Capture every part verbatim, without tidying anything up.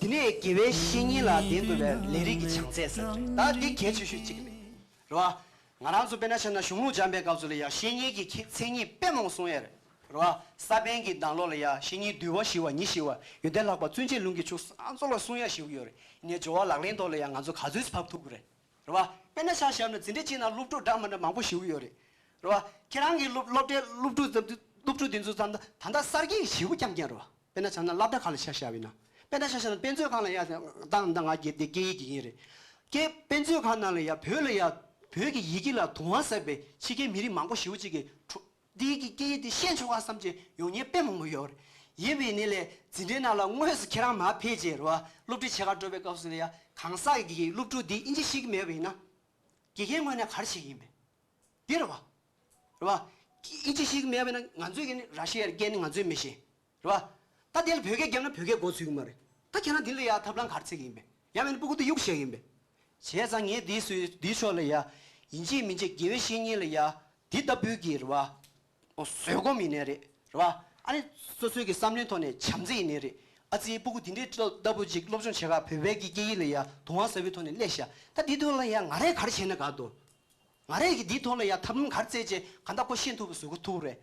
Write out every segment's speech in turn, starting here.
ནས་དགེ་བའི་བཤེས་གཉེན་ལ་ལྡན་དགོས་པའི་ལས་རིགས་ཀྱི་བྱང་ཚད་ཟེར་གྱི་རེད། ད་འདི་གལ་ཆེ་ཤོས་གཅིག་རེད། རེད་བ། ང་རང་ཚོ་དཔེར་ན་ཆ་ན་གཞུང་ལུགས་སྦྱངས་པའི་སྐབས་སུ་ལ་ཡང་བཤེས་གཉེན་གྱི་ཁྱད་མཚན་ཉིད་དཔེ་མང་པོ་གསུང་ཡ་རེད། རེད་བ། ས་པཎ་གྱི་ནང་ལོགས་ལ་ཡང་བཤེས་གཉེན་འདུལ་བ་ཞི་བ་ཉིད་ཞི་བ་ཡོན་ཏན་ལྷག་པ་བརྩོན་བཅས་ལུང་གི་ཕྱོགས་སུ་ཨ་ཚོ་ལ་གསུང་ཡ་ཞིག་ཡོད་རེད། ཡིན་ནའི་སྦྱོར་བ་ལག་ལེན་ཐོག་ལ་ཡང་ང་ཚོ་ག་ཚོད་ཕབ་ཐུབ་ཀྱི་རེད། རེད་བ། དཔེར་ན་ཆ་བཞག་ན་འཛིན་གྲྭ་གཅིག་ནང་སློབ་ཕྲུག་འདྲ་མི་འདྲ་མང་པོ་ཞིག་ཡོད་རེད། རེད་བ། ཁྱེད་རང་གི་སློབ་སློབ་གྲྭའི་སློབ་ཕྲུག་ཙམ་སློབ་ཕྲུག་དེ་ཚོ་ཙམ་ད་ད་ལྟ་གསར་སྐྱེས་ཞིག་རྐྱང་རྐྱང་རེད་བ། དཔེར་ན་ཆ་ན་སློབ་གྲྭ་ཁག་ལ་ཆ་བཞག་པ་ཡིན་ན། དཔེར་ན་ཆ་བཞག་ན་དཔེ་མཛོད་ཁང་ལ་ཡ་ད་ད་ང་དགེ་དེ་སྐད་ཡིག་དགེ་རྒན་རེད། སྐད་དཔེ་མཛོད་ཁང་ནང་ལ་ཡ་བོད་ལ་ཡ་བོད་ཀྱི་ཡི་གེ་ལ་དུང་བ་ཟབ་པའི་ཕྱི་རྒྱལ་མི་རིགས་མང་པོ་ཞིག་ཅིག་གིས་འདི་གི་སྐད་ཡིག་འདི་ཤེས་ཆོག་ག་བསམ་བྱས་ཡོང་མཁན་དཔེ་མང་པོ་ཡོད་རེད། ཡིན་པའི་ནི་ལས་འཛིན་གྲྭའི་ནང་ལ་དངོས་སུ་ཁྱེད་རང་མར་ཕེབས་རྗེས་རེད་བ། སློབ་ཁྲིད་བྱེད་གར་འགྲོ་བའི་སྐབས་སུ་ལ་ཡ་གང་ཟག་གི་སློབ་ཕྲུག་འདི་ཨིན་ཇི་ཤེས་ཀྱི་མེད་པ་ཡིན་ན། དགེ་རྒན་ངོས་ནས་ག་རེ་བྱེད་ཀྱི་ཡིན་པས། འདི་རེད་བ། རེད་བ། ཨིན་ཇི་ཤེས་ཀྱི་མེད་པ་ཡིན་ན་ང་ཚོས་ཀྱི་ནི་ར་ཤི་ཡའི་སྐད་ནི་ང་ཚོས་མི་ཤེས། རེད་བ། ད་དེ་ལ་བོད་སྐད་བརྒྱབ་ན་བོད་སྐད་མགོ་ཚོས་ཀྱི་མ་རེད། ད་ཁྱེད་རང་འདི་ལ་ཡ་ཐབས་ལམ་ག་རེ་འཚོལ་གྱི་ཡིན་པས། ཡང་མིན་ན་སྤུ་གུ་དེ་གཡུག་བཞག་གི་ཡིན་པས། བྱས་ཙང་ངས་འདིའི་སུའི་འདིའི་ཕྱོགས་ལ་ཡ། ཡིན་གཅིག་མིན་གཅིག་དགེ་བའི་བཤེས་གཉེན་ལ་ཡ། འདི་ལྟ་བུའི་གི་རེད་བ། བཟོད་སྒོམ་ཡིན་ནའི་རེད། རེད་བ། ཨ་ནི་སོ་སོའི་གི་བསམ་བློའི་ཐོག་ནས་བྱམས་བརྩེ་ཡིན་ནའི་རེད། ཨ་ཙི་སྤུ་གུ་འདི་འདྲའི་ལྟ་བུ་ཅིག་སློབ་སྦྱོང་བྱེད་ག་བོད་པའི་གི་སྐད་ཡིག་ལ་ཡ་དུང་བ་ཟབ་པའི་ཐོག་ནས་སླེབས་ཤག་ད་འདི་ཐོག་ལ་ཡ་ང་རས་ག་རེ་བྱས་ན་དགའ་འདུག་ང་རས་ཀྱིས་འདིའི་ཐོག་ལ་ཡ་ཐབས་ལམ་ག་རེ་བཙལ་བྱས་གང་ལྟར་ཁོ་ཤེས་ཐུབ་པ་བཟོ་གི་ཐུབ་རེད།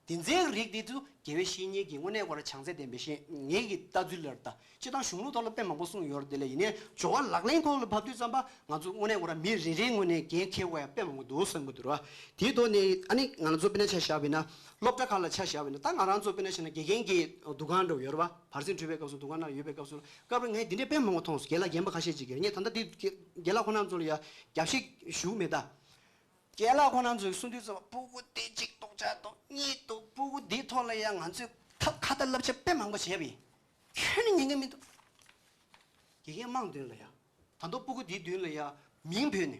དེ་ཚོའི་རིགས་འདི་ཚོ་དགེ་བའི་བཤེས་གཉེན་གྱི་དངོས་གནས་ཁོ་རང་བྱང་ཚད་ལྡན་པའི་བཤེས་གཉེན་གྱི་ལྟ་ཚུལ་ལ་ད་སྤྱིར་བཏང་གཞུང་ལུགས་ཐོག་ལ་དཔེ་མང་པོ་གསུངས་ཡོད་རེད། དེ་ལས་ཡིན་ནའི་སྦྱོར་བ་ལག་ལེན་ཐོག་ལ་བབས་དུས་ཙམ་པ་ང་ཚོ་དངོས་གནས་ཁོ་རང་མི་རེ་རེའི་ངོས་ནས་འགན་འཁྱེར་དགོས་ཡ་དཔེ་མང་པོ་འདུག་བསམ་གྱི་འདུག་ར། དེའི་ཐོག་ནས་ཨ་ནི་ང་ཚོ་དཔེར་ན་ཆ་བཞག་པ་ཡིན་ན་སློབ་གྲྭ་ཁག་ལ་ཆ་བཞག་པ་ཡིན་ན་ད་ང་རང་ཚོ་དཔེར་ན་བྱས་ན་དགེ་རྒན་གྱི་འདུ་ཁང་འདྲ་བོ་ཡོད་རེད་བ། བར་གསེང་གྲུབ་པའི་སྐབས་སུ་འདུ་ཁང་ནང་ཡོད་པའི་སྐབས་སུ་སྐབས་རེ་ངས་འདི་འདྲའི་དཔེ་མང་པོ་མཐོང་སོང་། རྒན་ལགས་རྒན་པ་ཁ་ཤས་ཅིག་གིས་ངས་ད་ལྟ་འདི་རྒན་ལགས་ཁོ་རང་ཚོ་ལ་ཡ་རྒྱབ་བཤིག་ཞུ་མེད་ད། རྒན་ལགས་ཁོ་རང་ཚོས་གསུང་དུས་ཙམ་པ་སྤུ་གུ་དེ་གཅིག་རྡོག་རྩ་རྡོག་གཉིས་འདུག་སྤུ་གུ་འདིའི་ཐོག་ལ་ཡང་ང་ཚོས་ཐབས་ཁ་ཏ་བསླབ་བྱ་དཔེ་མང་པོ་བྱས་པ་ཡིན། ཁྱོན་ནས་ཉན་གི་མི་འདུག་དགེ་རྒན་དམངས་མདུན་ལ་ཡ། ད་དུང་སྤུ་གུ་འདིའི་མདུན་ལ་ཡ་མིང་བོས་ནས།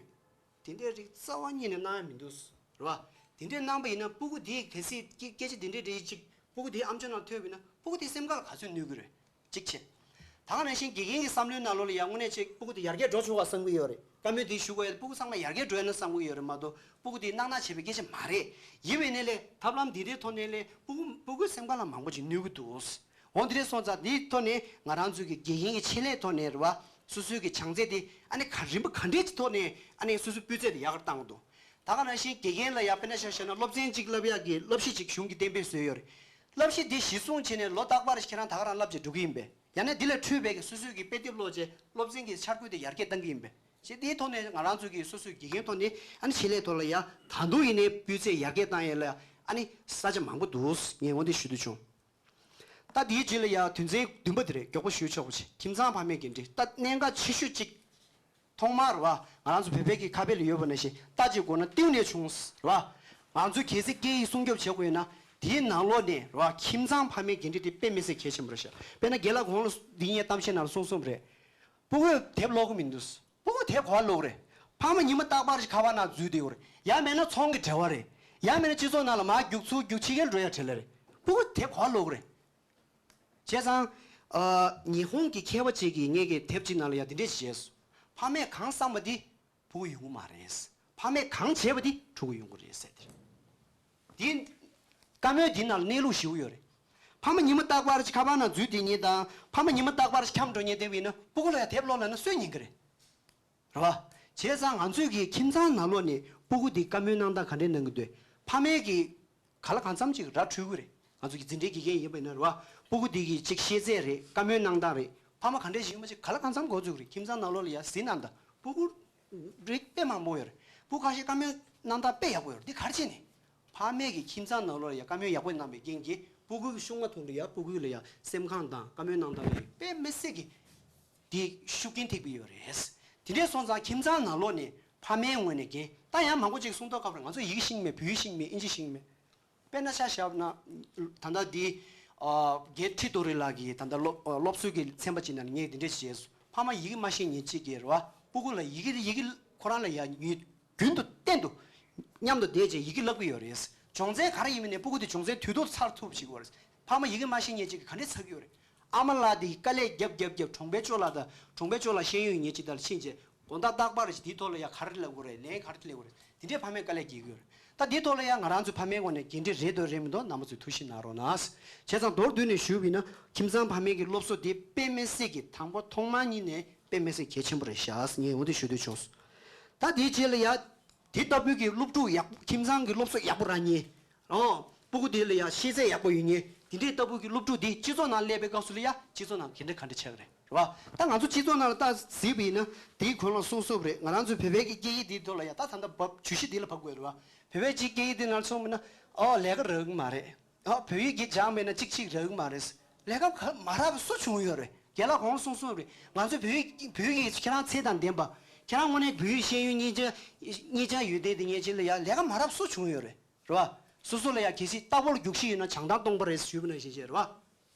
དེ་འདྲའི་རིགས་རྩ་བ་ཉིད་ནས་གནང་ཡ་མི་འདུག་རེད་བ། དེ་འདྲའི་གནང་པ་ཡིན་ན་སྤུ་གུ་དེས་གལ་སྲིད་སྐད་སྐད་ཆ་དེ་འདྲའི་རིགས་གཅིག་སྤུ་གུ་དེའི་ཨམ་ཅོག་ནང་ཐོས་པ་ཡིན་ན་སྤུ་གུ་དེའི་སེམས་ཁ་ལ་ག་ཚོད་གནོད་གི་རེད། གཅིག་བྱས། ད་ག་ནང་བཞིན་དགེ་རྒན་གྱི་བསམ་བློའི་ནང་ལོགས་ལ་ཡང་དངོས་གནས་ཅིག་སྤུ་གུ་དེ་ཡར་རྒྱས་འགྲོ་ཆོག་ག་བསམ་གྱི་ཡོད་རེད། བཀའ་མོལ་དེ་ཞུ་དགོས་ཡ་སྤུ་གུ་ཚང་མ་ཡར་རྒྱས་འགྲོ་ཡ་ན་བསམ་གྱི་ཡོད་རེད་མ་གཏོགས་སྤུ་གུ་དེ་སྣང་དག་བྱེད་པའི་སྐད་ཆ་མ་རེད། ཡིན་པའི་ནས་ལས་ཐབས་ལམ་འདི་འདྲའི་ཐོག་ནས་ལས་སྤུ་གུ་སྤུ་གུའི་སེམས་ཁ་ལ་མང་པོ་ཅིག་གནོད་ཀྱི་འདུག་འོ་འདི་འདྲའི་སོང་ཙང་འདིའི་ཐོག་ནས་ང་རང་ཚོའི་གི་དགེ་རྒན་གྱི་ཆེད་ལས་ཐོག་ནས་རེད་བ། སོ་སོའི་གི་བྱང་ཚད་དེ་ཨ་ནི་ག་རིམ་པ་ག་འདྲའི་ཐོག་ནས་ཨ་ནི་སོ་སོའི་སྤུས་ཚད་དེ་ཡག་གར་བཏང་གི་འདུག་ད་ག་ནང་བཞིན་དགེ་རྒན་ལ་ཡ་དཔེར་ན་ཆ་བཞག་ན་སློབ་ཚན་གཅིག་བསླབ་ཡག་གི་བསླབ་གཞི་གཅིག་གཞུང་གིས་གཏན་འབེབས་བཟོས་ཡོད་རེད། བསླབ་གཞི་འདི་གཞི་བཟུང་བྱས་ནས་ལོ་རྟག་པར་ཁྱེད་རང་ད་ག་རང་བསླབ་བྱས་འགྲོ་གི་ཡིན་པས། ཡང་ན་འདི་ལས་འཕྲོས་པའི་གི་སོ་སོའི་གི་དཔེ་དེབ་ཀློག་བྱས་སློབ་ཚན་གྱི་འཆར་འགོད་དེ་ཡར་རྒྱས་གཏང་གི་ཡིན་པས། ཞེས་དེའི་ཐོག་ནས་ང་རང་ཚོ་གི་སོ་སོའི་དགེ་རྒན་ཐོག་ནས་ཨ་ནི་ཆེད་ལས་ཐོག་ལ་ཡ་ད་དུང་ཡིན་ནའི་སྤུས་ཚད་ཡར་རྒྱས་བཏང་ཡས་ལ་ཨ་ནི་ས་ཆ་མང་པོ་འདུག་ངས་འོ་འདི་ཞུ་འདོད་བྱུང་། ད་དེའི་རྗེས་ལ་ཡ་དོན་ཚན་བདུན་པ་དེ་རེད། མགྱོགས་པོ་ཞུ་ཆོག་པ་བྱེད། ཁྱིམ་ཚང་ཕ་མའི་འགན་འཁྲི། ད་གནད་འགག་ཆེ་ཤོས་གཅིག་ཐོག་མར་རེད་བ། ང་རང་ཚོ་བོད་པའི་གི་ཁ་དཔེ་ལ་ཡོད་པ་ནང་བཞིན་རྟ་གཅིག་བསྒོར་ན་ཏིའུ་ནས་བྱུང་རེད་བ། ང་ཚོས་གལ་སྲིད་སྐད་ཡིག་སྲུང་སྐྱོབ་བྱེད་དགོས་ན་དེའི་ནང་ལོགས་ནས་རེད་བ། ཁྱིམ་ཚང་ཕ་མའི་འགན་འཁྲི་དེ་དཔེ་མི་སྲིད་གལ་ཆེན་པོ་རེད་ཤག་དཔེར་ན་རྒན་ལགས་གོང་ལ་འདི་ངས་གཏམ་བཤད་ནང་ལ་གསུངས་སོང་རེད། སྤུ་གུས་དེབ་ཀློག་གི་མི་འདུག་སྤུ་གུ་དེབ་ག་པར་ཀློག་རེད། ཕ་མ་ཉི་མ་རྟག་པར་ཞིག་ཁ་པར་ནང་འཛུལ་བསྡད་ཡོད་རེད། ཡང་མེད་ན་ཚོང་གི་འབྲེལ་བ་རེད། ཡང་མེད་ན་སྤྱི་ཚོགས་ནང་ལ་མར་རྒྱུག་ཚུར་རྒྱུག་ཕྱི་རྒྱལ་འགྲོ་ཡ་བྲེལ་བ་རེད། སྤུ་གུ་དེབ་ག་པར་ཀློག་རེད། བྱས་ཙང་། ཨ། ཉི་ཧོང་གི་མཁས་པ་ཅིག་གིས་ངེད་ཀྱི་དེབ་ཅིག་ནང་ལ་ཡང་འདི་འདྲས་ཞིག་བྱས་སོང་། ཕ་མས་གང་བསམ་པ་འདི་ཕྲུ་གུ་ཡོང་གི་མ་རེད། ཕ་མས་གང་བྱས་པ་འདི་ཕྲུ་གུ་ཡོང་གི་རེད་ཟེར་ཏེ། འདི། བཀའ་མོལ་འདི་ནང་ལ་གནས་ལུགས་ཞེ་པོ་ཡོད་རེད། ཕ་མ་ཉི་མ་རྟག་པར་ཅིག་ཁ་པར་ནང་འཛུལ་བསྡད་མཁན་དང་ཕ་མ་ཉི་མ་རྟག་པར་ཅིག་འཁྱམས་འགྲོ་མཁན་དེ་བས་ན་སྤུ་གུ་ལ་ཡང་དེབ་ཀློག་ལབ་ན་སུས་ཉན་གི་རེད། རེད་བ། བྱས་ཙང་ང་ཚོས་ཀྱི་ཁྱིམ་ཚང་ནང་ལོགས་ནས་སྤུ་གུ་འདི་བཀའ་མོལ་གནང་སྟངས་ག་འདྲས་གནང་གི་འདུག་ཕ་མས་ཀྱི་ག་ལ་གང་འཚམ་ཅིག་ར་འཕྲོད་ཀྱི་རེད། ང་ཚོ་གི་འཛིན་གྲྭའི་དགེ་རྒན་ཡིན་པ་ཡིན་ན་རེད་བ། སྤུ་གུ་འདི་གི་ཅིག་ཤེས་ཚད་རེད། བཀའ་མོལ་གནང་སྟངས་རེད། ཕ་མ་ག་འདྲས་ཞིག་ཡིན་པ་ཅིག་ག་ལ་གང་འཚམ་གོ་ཚུགས་རེད། ཁྱིམ་ཚང་ནང་ལོགས་ལ་ཡ་ཟིན་གནང་དང་སྤུ་གུ་རིགས་དཔེ་མང་པོ་ཡོད་རེད། སྤུ་གུ་ཁ་ཤས་བཀའ་མོལ་གནང་སྟངས་དཔེ་ཡག་པོ་ཡོད་རེད། འདི་ག་རེ་བྱས་ནས། ཕ་མས་ཀྱི་ཁྱིམ་ཚང་ནང་ལོགས་ལ་ཡ་བཀའ་མོལ་ཡག་པོ་གནང་བའི་རྐྱེན་གྱིས་སྤུ་གུའི་ཤུགས་མ་ཐུང་དུ་ཡ་སྤུ་གུ་ལ་ཡ་སེམས་ཁམས་དང་བཀའ་མོལ་གནང་སྟངས་ལ་ཡ་དཔེ་མི་སྲིད་ཀྱི། དེ་ཤུགས་རྐྱེན་ཐེབས་ཀྱི་ཡོད་རེད། དེ་འདྲས་སོང་ཙང་ཁྱིམ་ཚང་ནང་ལོགས་ནས་ཕ་མའི་ངོས་ནས་འགན་ད་ཡང་མང་པོ་ཅིག་གསུང་ཐོག་སྐབས་རེ་ང་ཚོ་ཡི་གེ་ཤེས་ཀྱི་མེད། བོད་ཡིག་ཤེས་ཀྱི་མེད། ཨིན་ཇི་ཤེས་ཀྱི་མེད། དཔེར་ན་ཆ་བཞག་ན། ད་ལྟ་འདི། རྒན་ཁྲི་རྡོ་རི་ལགས་ཀྱིས་ད་ལྟ་སློབ་སློབ་གསོའི་གི་ཚན་པ་ཅིག་ནང་ནས་ངས་འདི་འདྲས་བྱས་སོང་། ཕ་མ་ཡི་གེ་མ་ཤེས་མཁན་གཅིག་གིས་རེད་བ། སྤུ་གུ་ལ་ཡི་གེ་ཡི་གེ་ཁོ་རང་ལ་ཡ་ཡུལ། རྒྱུན་དུ་གཏན་དུ་མཉམ་དུ་བསྡད་བྱས་ཡི་གེ་བསླབ་ཀྱི་ཡོད་རེད། སྦྱོང་ཚན་ག་རེ་ཡིན་མིན་ནས་སྤུ་གུ་དེ་སྦྱོང་ཚན་དུས་ཐོག་ཚར་ཐུབ་བྱེད་ཀྱི་ཡོད་རེད། ཕ་མ་ཡི་གེ་མ་ཤེས་མཁན་ཅིག་གིས་ག་འདྲས་ཚར་གྱི་ཡོད་རེད། ཨ་མ་ལགས་དེ་དཀའ་ལས་རྒྱབ་རྒྱབ་རྒྱབ་གྲོང་པའི་ཅོ་ལགས་དང་གྲོང་པའི་ཅོ་ལགས་ཤེས་ཡོན་ཡོད་མཁན་ཅིག་དང་ཕྱིན་བྱས་དགོང་དག་རྟག་པར་ཅིག་དེའི་ཐོག་ལ་ཡ་ག་རེ་ལབ་དགོས་རེད། ལན་ག་རེ་སླེབས་དགོས་རེད། དེ་འདྲས་ཕ་མས་དཀའ་ལས་རྒྱག་གི་ཡོད་རེད། ད་འདིའི་ཐོག་ལ་ཡང་ང་རང་ཚོའི་ཕ་མའི་ངོས་ནས་འགན་འཁྲི་རེད་འདུག་རེད་མི་འདུག་རྣམ་པ་ཚོས་ཐུགས་ཞིབ་གནང་རོགས་གནང་། བྱས་ཙང་མདོར་བསྡུས་ནས་ཞུས་པ་ཡིན་ན་ཁྱིམ་ཚང་ཕ་མའི་གི་སློབ་གསོ་འདི་དཔེ་མི་སྲིད་ཀྱི་དང་པོ་ཐོག་མ་ཉིད་ནས་དཔེ་མི་སྲིད་གལ་ཆེན་པོ་རེད་ཤག་ངས་འོ་དེ་ཞུ་འདོད་བྱུང་། ད་དེའི་རྗེས་ལ་ཡ། དེ་ལྟ་བུའི་གི་སློབ་ཕྲུག་ཡག་པོ་ཁྱིམ་ཚང་གི་སློབ་གསོ་ཡག་པོ་རག་མཁན། ཨོ། སྤུ་གུ་དེ་ལ་ཡ་ཤེས་ཚད་ཡག་པོ་ཡོད་མཁན་དེ་འདྲའི་ལྟ་བུ་གི་སློབ་ཕྲུག་དེ་སྤྱི་ཚོགས་ནང་སླེབས་པའི་སྐབས་སུ་ལ་ཡ་སྤྱི་ཚོགས་ནང་ག་འདྲ་ག་འདྲ་ཆགས་ཀྱི་རེད། རེད་བ། ད་ང་ཚོ་སྤྱི་ཚོགས་ནང་ལ་ད་གཟིགས་པ་ཡིན་ན་དེའི་གོང་ལ་གསུངས་སོང་རེད། ང་རང་ཚོའི་བོད་པའི་གི་སྐད་ཡིག་དེའི་ཐོག་ལ་ཡ་ད་ད་ལྟ་བབ་བརྗོད་གཞི་དེ་ལ་བབ་དགོས་རེད་བ། བོད་པའི་གཅིག་སྐད་ཡིག་དེ་ནང་སོང་བ་ན་ཨོ་ལས་ཀ་རག་གི་མ་རེད། ཨོ་བོད་ཡིག་གི་སྦྱངས་པས་ན་གཅིག་གཅིག་རག་གི་མ་རེད། ལས་ཀ་ག་མ་རག་པ་སུ་བྱུང་ཡོད་རེད། རྒན་ལགས་གོང་ལ་གསུངས་སོང་རེད། ང་ཚོའི་བོད་ཡིག་བོད་ཡིག་ཁྱེད་རང་ཚད་དང་ལྡན་པ། ཁྱེད་རང་དངོས་གནས་བོད་ཡིག་ཤེས་ཡོན་གཉིས་ཆ་གཉིས་ཆ་ཡོད་བསྡད་དེ་ངས་ཅི་ལ་ཡ་ལས་ཀ་མ་རག་པ་སུ་བྱུང་ཡོད་རེད། རེད་བ། སོ་སོ་ལ་ཡ་གལ་སྲིད་རྟག་པར་རྒྱུགས་ཤིག་ཡོད་ན་བྱང་ཐང་སྟོང་པ་རེད་ཞུས་པ་ནང་བཞིན་བྱས་རེད་བ།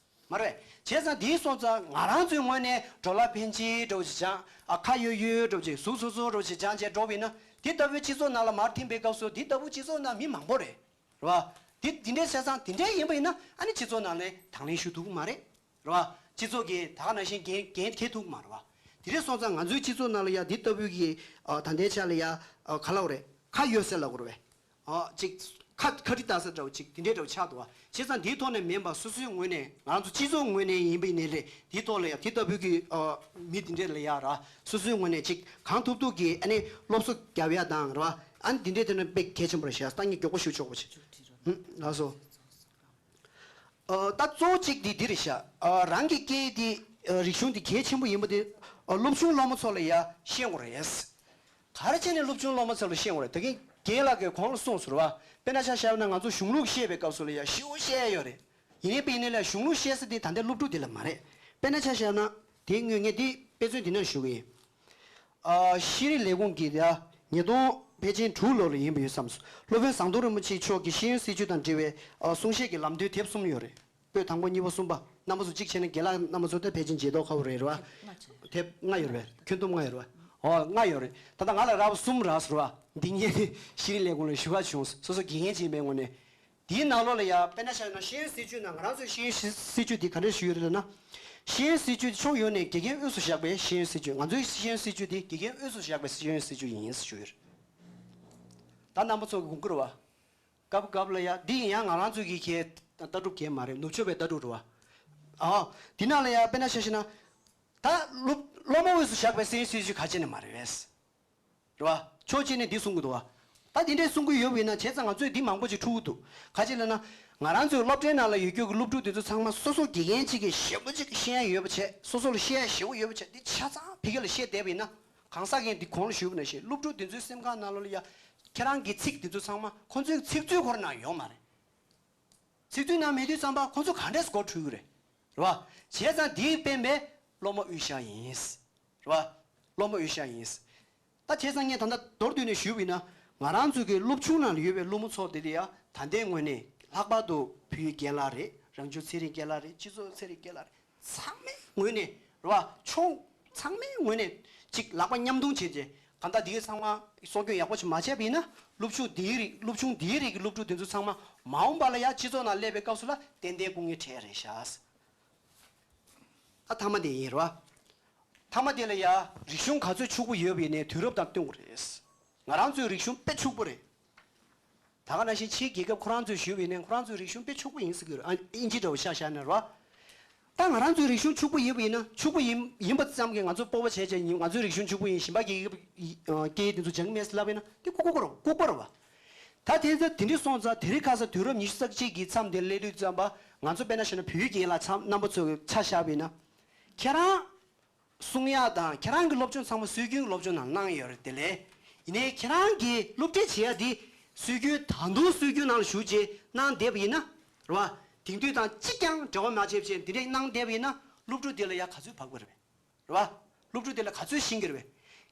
མ་རེད། བྱས་ཙང་དེའི་སོང་ཙང་ང་རང་ཚོའི་ངོས་ནས་འགྲོ་ལ་ཕན་ཆེ་འགྲོ་ཅིག་སྦྱང་། ཨ་ཁ་ཡོད་ཡོད་འགྲོ་ཅིག་གཟུགས་སོ་སོ་འགྲོ་ཅིག་སྦྱང་བྱས་འགྲོ་བས་ན་དེ་ལྟ་བུའི་སྤྱི་ཚོགས་ནང་ལ་མར་ཐིམ་པའི་སྐབས་སུ་དེ་ལྟ་བུ་སྤྱི་ཚོགས་ནང་མི་མང་པོ་རེད། རེད་བ། དེ་དེ་འདྲའི་བྱས་ཙང་དེ་འདྲའི་ཡིན་པ་ཡིན་ན་ཨ་ནི་སྤྱི་ཚོགས་ནང་ལ་དང་ལེན་ཞུ་ཐུབ་ཀྱི་མ་རེད། རེད་བ། སྤྱི་ཚོགས་ཀྱི་ད་ག་ནང་བཞིན་འགན་འགན་འཁྱེར་ཐུབ་ཀྱི་མ་རེད་བ། དེ་འདྲའི་སོང་ཙང་ང་ཚོའི་སྤྱི་ཚོགས་ནང་ལ་ཡ་འདི་ལྟ་བུའི་གི་ཨ་ད་ལྟའི་ཆ་ལ་ཡ་ཨ་ག་ལབ་དགོས་རེད། ཁ་ཡོད་ཟེར་ལབ་དགོས་རེད་བས། ཨ་ཅིག་ཁ་ཁ་དྲི་ལྟ་ས་འདྲ་བོ་ཅིག་དེ་འདྲའི་འདྲ་བོ་ཆགས་འདུག་བ། བྱས་ཙང་འདིའི་ཐོག་ནས་མིན་པ་སོ་སོའི་ངོས་ནས་ང་རང་ཚོ་སྤྱི་ཚོགས་ངོས་ནས་ཡིན་པ་ཡིན་ནའི་རེད། འདིའི་ཐོག་ལ་ཡ་དེ་ལྟ་བུའི་གི་ཨ་མི་དེ་འདྲས་ལ་ཡ་ར་སོ་སོའི་ངོས་ནས་ཅིག་གང་ཐུབ་ཐུབ་གི་ཨ་ནི་སློབ་གསོ་རྒྱབ་ཡ་དང་ར་ཨ་ནི་དེ་འདྲས་དེ་ནི་དཔེ་གལ་ཆེན་པོ་རེད་ཤག་ད་ངས་མགྱོགས་པོ་ཞུ་ཆོག་པ་བྱེད། ཧུམ་ལགས་སོ། ཨ་ད་གཙོ་བོ་གཅིག་དེ་འདི་རེད་ཤག་ཨ་རང་གི་སྐད་དེ་ཨ་རིག་གཞུང་དེ་གལ་ཆེན་པོ་ཡིན་པ་དེ་ཨ་སློབ་ཆུང་སློབ་མ་ཚོ་ལ་ཡ་ཤེས་དགོས་རེད། ག་རེ་བྱས་ནས་སློབ་ཆུང་སློབ་མ་ཚོ་ལ་ཤེས་དགོས་རེད། ད་གིན་རྒན་ལགས་ཀྱིས་གོང་ལ་གསུངས་སོང་རེད་བ། དཔེར་ན་ཆ་བཞག་ན་ང་ཚོ་གཞུང་ལུགས་བཤད་པའི་སྐབས་སུ་ལ་ཡ་ཞེ་པོ་བཤད་ཡ་ཡོད་རེད། ཡིན་ནའི་དཔེ་ཡིན་ནའི་ལ་གཞུང་ལུགས་བཤད་ས་དེ་ད་ལྟའི་སློབ་ཕྲུག་དེ་ལ་མ་རེད། དཔེར་ན་ཆ་བཞག་ན་དེ་དངོས་ངས་དེ་དཔེ་མཚོན་དེ་ནས་ཞུ་གི་ཡིན། ཨ་ཤེས་རིག་ལས་ཁུངས་ཀྱི་ཡ་ཉིས་སྟོང་ཕལ་ཆེར་དྲུག་ལོ་ལ་ཡིན་པ་ཡོད་བསམ་སོང་། སློབ་དཔོན་ཟམ་གདོང་རིན་པོ་ཆེ་མཆོག་གི་ཤེས་ཡོན་སྲིད་བྱུས་དང་འབྲེལ་བའི་ཨ་གསུང་བཤད་ཀྱི་ལམ་སྟོན་དེབ་གསུམ་ཡོད་རེད། པོད་དང་པོ་གཉིས་པ་གསུམ་པ་རྣམ་པ་ཚོ་གཅིག་བྱས་ན་རྒན་ལགས་རྣམ་པ་ཚོ་ད་ཕལ་ཆེར་མཇལ་མདོག་ཁ་པོ་རེད་རེད་བ། དེབ་ལྔ་ཡོད་རེད། ཁྱོན་བསྡོམས་ལྔ་ཡོད་རེད་བ། ཨོ་ལྔ་ཡོད་རེད། ད་ལྟ་ང་ལ་རག་པ་གསུམ་རག་སོང་རེད་བ། འདི་ངས་ཤེས་རིག་ལས་ཁུངས་ལ་ཞུ་ག་བྱུང་། སོ་སོ་དགེ་རྒན་ཅིག་ཡིན་པའི་ངོས་ནས། དེའི་ནང་ལོགས་ལ་ཡ་དཔེར་ན་ཆ་བཞག་ན་ཤེས་ཡོན་སྲིད་བྱུས་ནང་ང་རང་ཚོའི་ཤེས་ཡོན་སྲིད་བྱུས་དེ་ག་འདྲ་ཞུས་ཡོད་རེད་ལབ་ན། ཤེས་ཡོན་སྲིད་བྱུས་དེ་ཕྱོགས་ཡོངས་ནས་དགེ་རྒན་དབུས་སུ་བཞག་པའི་ཤེས་ཡོན་སྲིད་བྱུས། ང་ཚོའི་ཤེས་ཡོན་སྲིད་བྱུས་དེ་དགེ་རྒན་དབུས་སུ་བཞག་པའི་ཤེས་ཡོན་སྲིད་བྱུས་ཡིན་ཞུས་ཡོད་རེད། ད་རྣམ་པ་ཚོ་གི་དགོངས་ཀྱི་རེད་བ། སྐབས་སྐབས་ལ་ཡ་འདི་ཡིན་ཡང་ང་རང་ཚོ་གི་གའི་ལྟ་གྲུབ་གའི་མ་རེད། ནུབ་ཕྱོགས་པའི་ལྟ་གྲུབ་རེད་བ། ཨ། འདི་ནང་ལ་ཡ་དཔེར་ན་ཆ་བཞག་ན། ད་སློབ་སློབ་མ་དབུས་སུ་བཞག་པའི་ཤེས་ཡོན་སྲིད་བྱུས་ག་ཅི་ནས་མ་རེད་བས། རེད་བ། ཕྱོགས་གཅིག་ནས་འདི་གསུང་གི་འདུག་བ། ད་འདི་འདྲས་གསུང་གི་ཡོད་པ་ཡིན་ན་བྱས་ཙང་ང་ཚོས་འདི་མང་པོ་ཅིག་འཁྲུག་གི་འདུག་ག་ཅི་ལབ་ན། ང་རང་ཚོའི་སློབ་གྲྭའི་ནང་ལ་ཡོད་རྒྱུ་གི་སློབ་ཕྲུག་དེ་ཚོ་ཚང་མ་སོ་སོ་དགེ་རྒན་གཅིག་གིས་ཞེ་པོ་ཅིག་ཤེས་ཡ་ཡོད་པ་བྱས། སོ་སོ་ལ་བཤད་ཡ་ཞེ་པོ་ཡོད་པ་བྱས། འདི་ཆ་ཚང་ཕ་གི་ལ་བཤད་བསྡད་པ་ཡིན་ན། གང་ཟག་གིས་འདི་གོང་ལ་ཞུས་པ་ནང་བཞིན་སློབ་ཕྲུག་དེ་ཚོའི་སེམས་ཁང་ནང་ལོགས་ལ་ཡ། ཁྱེད་རང་གི་ཚིག་དེ་ཚོ་ཚང་མ་ཁོ་ཚོའི་ཚིག་མཛོད་ཁོ་ར་ནང་ཡོད་མ་རེད། ཚིག་མཛོད་ནང་མེད་དུས་ཙམ་པ་ཁོ་ཚོ་ག་འདྲས་སྒོ་འཁྲུད་ཀྱི་རེད། རེད་བ། བྱས་ཙང་འདིའི་དཔེ་མེད་སློབ་མ་དབུས་བཞག་ཡིན། རེད་བ། སློབ་མ་དབུས་བཞག་ཡིན། ད་བྱས་ཙང་ངས་ད་ལྟ་མདོར་བསྡུས་ནས་ཞུས་པ་ཡིན་ན། ང་རང་ཚོའི་གི་སློབ་ཆུང་ནང་ལ་ཡོད་པའི་སློབ་མ་ཚོ་དེ་ལ་ཡ་ད་ལྟའི་ངོས་ནས་ལྷག་པར་དུ་བོད་ཡིག་རྒན་ལགས་རེད། རང་སྐྱོང་ཚན་རིག་རྒན་ལགས་རེད། སྤྱི་ཚོགས་ཚན་རིག་རྒན་ལགས་རེད། ཚང་མའི་ངོས་ནས་རེད་བ། ཕྱོགས་ཚང་མའི་ངོས་ནས་ཅིག་ལག་པ་མཉམ་རྡུང་བྱས་རྗེས་གང་ལྟར་འདི་གའི་ཚང་མ་གསོ་སྐྱོང་ཡག་པོ་ཅིག་མ་བྱས་པ་ཡིན་ན། སློབ་ཆུང་འདིའི་རིགས་སློབ་ཆུང་འདིའི་རིགས་ཀྱི་སློབ་ཕྲུག་དེ་ཚོ་ཚང་མ་མ་འོངས་པ་ལ་ཡ་སྤྱི་ཚོགས་ནང་སླེབས་པའི་སྐབས་སུ་ལ་ཏན་ཏན་སྐུ་ངལ་འཕྲད་རེད་ཤག་ད་མཐའ་མ་དེ་ཡིན་རེད་བ། མཐའ་མ་དེ་ལ་ཡ་རིག་གཞུང་ག་ཚོད་ཕྱུག་པོ་ཡོད་པ་ཡིན་ནའི་དུས་རབས་དང་བསྟུན་དགོས་རེད། ང་རང་ཚོའི་རིག་གཞུང་དཔེ་ཕྱུག་པོ་རེད། ད་ག་ནང་བཞིན་ཕྱིའི་རྒྱལ་ཁབ་ཁོ་རང་ཚོས་ཞུས་པ་ཡིན་ནའི་ཁོ་རང་ཚོའི་རིག་གཞུང་དཔེ་ཕྱུག་པོ་ཡིན་ཟེར་གྱི་རེད། ཨ་ཨིན་ཇི་འདྲ་བོ་ཆ་བཞག་ན་རེད་བ། ད་ང་རང་ཚོའི་རིག་གཞུང་ཕྱུག་པོ་ཡིན་པ་ཡིན་ན། ཕྱུག་པོ་ཡིན་ཡིན་པ་ཙམ་གྱིས་ང་ཚོ་སྤོབས་པ་བྱས་བྱས་ཡིན། ང་ཚོའི་རིག་གཞུང་ཕྱུག་པོ་ཡིན། གཞན་པ་རྒྱལ་ཁབ་ཀྱི་སྐད་ཡིག་དེ་ཚོ་སྦྱང་གི་མེད་ཟེར་ལབ་པ་ཡིན་ན་དེ་ལྐུགས་པ་རེད། ལྐུགས་པ་རེད་བ། ད་དེ་ཚོ་དེ་འདྲ་སོང་ཙང་དེ་རིང་ཁ་སང་དུས་རབས་ཉི་ཤུ་རྩ་གཅིག་གི་མཚམས་དེར་སླེབས་དུས་ཙམ་པ་ང་ཚོ་དཔེར་ན་བྱས་ན་བོད་ཡིག་རྒན་ལགས་ཚང་རྣམ་པ་ཚོ་ཆ་བཞག་པ་ཡིན་ན། ཁྱེད་རང་གསུང་ཡག་དང་ཁྱེད་རང་གི་སློབ་སྦྱོང་ཚང་མ་སྲོལ་རྒྱུན་སློབ་སྦྱོང་ནང་གནང་ཡོད་རེད། དེ་ལས་ཡིན་ནའི་ཁྱེད་རང་གིས་སློབ་ཁྲིད་བྱེད་ཡག་འདི་སྲོལ་རྒྱུན་ད་དུང་སྲོལ་རྒྱུན་ནང་ལ་ཞུགས་རྗེས་གནང་བསྡད་པ་ཡིན་ན་རེད་བ། དེང་དུས་དང་གཅིག་ཀྱང་འབྲེལ་བ་མ་བྱས་བྱས་འདི་འདྲས་གནང་བསྡད་པ་ཡིན་ན་སློབ་ཕྲུག་དེ་ལ་ཡ་ག་ཚོད་བབ་དགོས་རེད་པས། རེད་བ། སློབ་ཕྲུག་དེ་ལ་ག་ཚོད་ཤེས་ཀྱི་རེད་པས།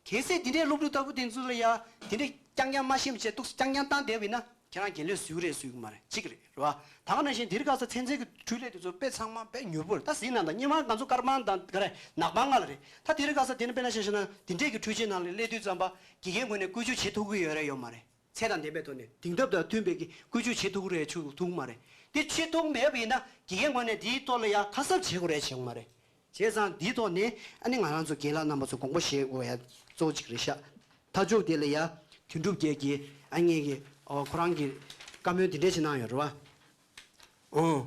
གལ་སྲིད་དེ་འདྲའི་སློབ་ཕྲུག་ལྟ་བུ་དེ་ཚོ་ལ་ཡ་དེ་འདྲའི་རྐྱང་རྐྱང་མ་ཤེས་པ་བྱས་ཏོག་ཙམ་རྐྱང་རྐྱང་བཏང་བསྡད་པ་ཡིན་ན་ཁྱེད་རང་རྒན་ལོས་བཟོས་རེད་བཟོས་ཀྱི་མ་རེད། གཅིག་རེད། རེད་བ། ད་ག་ནང་བཞིན་དེ་རིང་ཁ་སང་ཚན་རྩལ་གྱི་འཕྲུལ་ལས་དེ་ཚོ་དཔེ་ཚང་མ་དཔེ་མྱུར་པོ་རེད། ད་གཟིགས་ན་ད་སྔོན་མ་ང་ཚོ་སྐར་མ་དང་ག་རེ་ནག་པང་ལྔ་ལ་རེད། ད་དེ་རིང་ཁ་སང་དེ་ནི་དཔེར་ན་ཆ་བཞག་ན་དེ་འདྲའི་གི་འཕྲུལ་ཆས་ནང་ལ་སླེབས་དུས་ཙམ་པ་དགེ་རྒན་ངོས་ནས་བཀོལ་སྤྱོད་བྱེད་ཐུབ་ཀྱི་ཡོད་རེད་ཡོད་མ་རེད། ཚད་དང་ལྡན་པའི་ཐོག་ནས་དེང་རབས་དང་མཐུན་པའི་གི་བཀོལ་སྤྱོད་བྱེད་ཐུབ་ཀྱི་རེད་བྱེད་ཐུབ་ཀྱི་མ་རེད། དེ་བྱེད་ཐུབ་མེད་པ་ཡིན་ན་དགེ་རྒན་ངོས་ནས་དེའི་ཐོག་ལ་ཡ་ཁ་གསབ་བྱེད་དགོས་རེད་བྱེད་དགོས་མ་རེད། བྱས་ཙང་འདིའི་ཐོག་ནས་ཨ་ནི་ང་རང་ཚོ་རྒན་ལགས་རྣམ་པ་ཚོ་དགོངས་པ་བཞེས་དགོས་ཡ་གཙོ་བོ་གཅིག་རེད་ཤག་མཐའ་མཇུག་དེ་ལ་ཡ་དོན་གྲུབ་རྒྱལ་གྱིས་ཨ་ངེད་ཀྱི་ ཨོ། ཁོ་རང་གིས་བཀའ་མོལ་འདི་འདྲས་ཞིག་གནང་ཡོད་རེད་བ། ཨོ།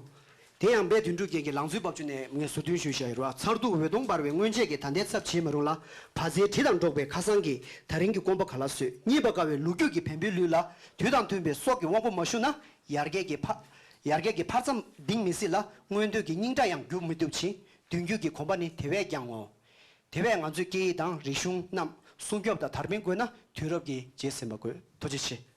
དེ་ཡང་དཔལ་དོན་གྲུབ་རྒྱལ་གྱི་ལང་ཚོའི་རྦབ་ཆུ་ནས་ངས་ཟུར་འདོན་ཞུས་བཞག་ཡོད་རེད་བ། མཚར་སྡུག་འོད་སྟོང་འབར་བའི་སྔོན་ཆད་ཀྱི་ད་ལྟའི་ཚབ་བྱེད་མི་རུང་ལ། བ་ཚྭའི་དྲི་དང་འགྲོགས་པའི་ཁ་སང་གི་ད་རིང་གི་སྐོམ་པ་ག་ལ་སོད། རྙེད་པར་དཀའ་བའི་ལོ་རྒྱུས་ཀྱི་བེམ་པོའི་ལུས་ལ། དུས་དང་མཐུན་པའི་སྲོག་གི་དབང་པོ་མ་ཞུགས་ན། ཡར་རྒྱས་ཀྱི་འཕར། ཡར་རྒྱས་ཀྱི་འཕར་མཚམས་ལྡིང་མི་སྲིད་ལ། མངོན་འདོད་ཀྱི་སྙིང་ཁྲག་ཡང་རྒྱུག་མི་ཐུབ་ཕྱིན། མདུན་སྐྱོད་ཀྱི་གོམ་པ་ནི་དེ་བས་ཀྱང་ངོ་། དེ་བས་ང་ཚོས་སྐད་ཡིག་དང་རིག་གཞུང་རྣམས་སྲུང་སྐྱོབ་དང་དར་སྤེལ་དགོས་ན། དུས་རབས་ཀྱི་རྗེས་ཟིན་པ་དགོས། ཐུགས་རྗེ་ཆེ།